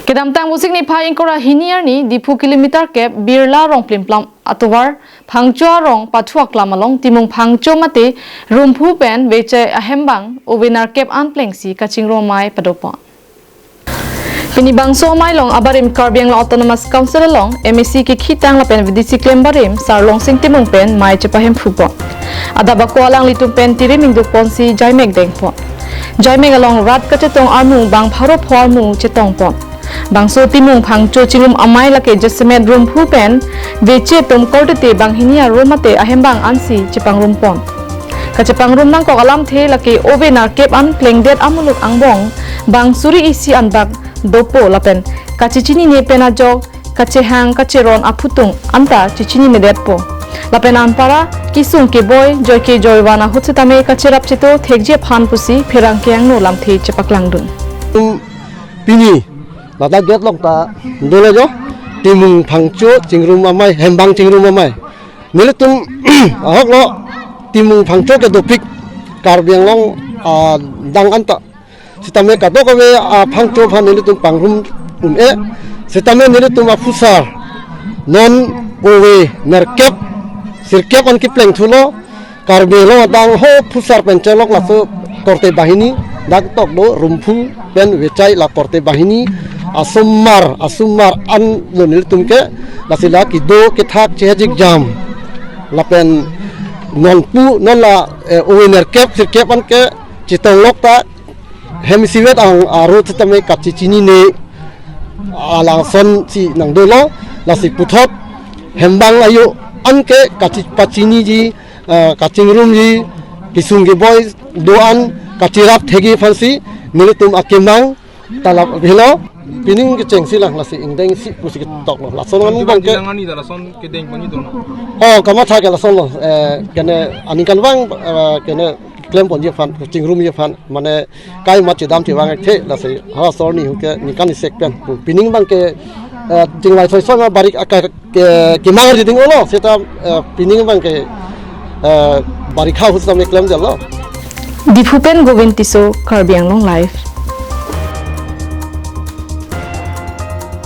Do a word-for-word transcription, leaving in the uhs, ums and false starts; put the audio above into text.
Kedamtang Vosik niphai ingkoi ra hini arni Diphu kilometer kep Birla Rongplimplam atovar Phangcho arong pathu aklam along Timung Phangcho mate Rumphu pen Vechai ahembang ove nerkep an plengsi kachingrum amei padopon. Pini bangso amei along abarim Karbi Anglong Autonomous Council along M A C kekhitang lapen V D C klem barim Sar Longsing Timung pen mei chepahemphupon. Adap ako alanglitum pen tirim ingdukponsi jaimek dengpon. Jaimek along rat kachetong armu bang pharo pho armu chetongpon. Bangso Timung Phangcho chingrum amei lake jasemet Rumphu pen Vechai atum korte banghini arum mate ahembang ansi chepangrumpon. Kachepangrum nangkok alamthe lake ove nerkep an plengdet amuluk angbong bang suri isi anbak dopo lapen kachechinine pen ajok kachehang kacheron aphutung anta chechininedetpo. Lapen anparta kesung keboi joike joivan ahut setame kacherap cheto thekji aphan pusi pherangke angno lamthe chepaklangdun. Pini ladak gate along ta dolo jo, Timung Phangcho chingrum amei, hembang chingrum amei. Nelitum ahoklo Timung Phangcho ke dopik Karbi Anglong adang anta. Sitame kadokave aphangcho aphan nelitum pangrum un-e. Sitame nelitum aphusar non ove nerkep sirkep an keplengthulo. Karbi Anglong adang ho phusar pen chelok laso korte banghini, dak tok do Rumphu pen Vechai la korte banghini asomar asomar an lo nelitum ke, lasi la kedo kethak chehajik jam. Lapen nonpu non la eh, ove nerkep sirkep an ke chetonglok ta hem isivet ang arut setame kachechinine alangson si nangdolo, lasi puthot hembang ayo an ke kachi pachiniji, eh, kachingrumji, kesung keboi do-an kacherap thekji aphansi nelitum akemang talap avelo. Pining kechengsi lang, lasi ingdengsi pusi ketoklo. Lason angbong ke. Bilang ani da lason kedengponji do na. Oh, kamatha ke lasonlo. Eh, kene aningkanvang, eh, kene klemponji aphan, chingrumji aphan, mane kai ma chedam chevang akthe, lasi ha sor ni huke ningkan isek pen. Pining abang ke, eh, chingvai soisoi ma barik aka ke, kemang riding olo, seta, eh, pining abang ke, eh, barik ha husam klemdetlo. Diphu pen Govind Tisso, Karbi Anglong Live.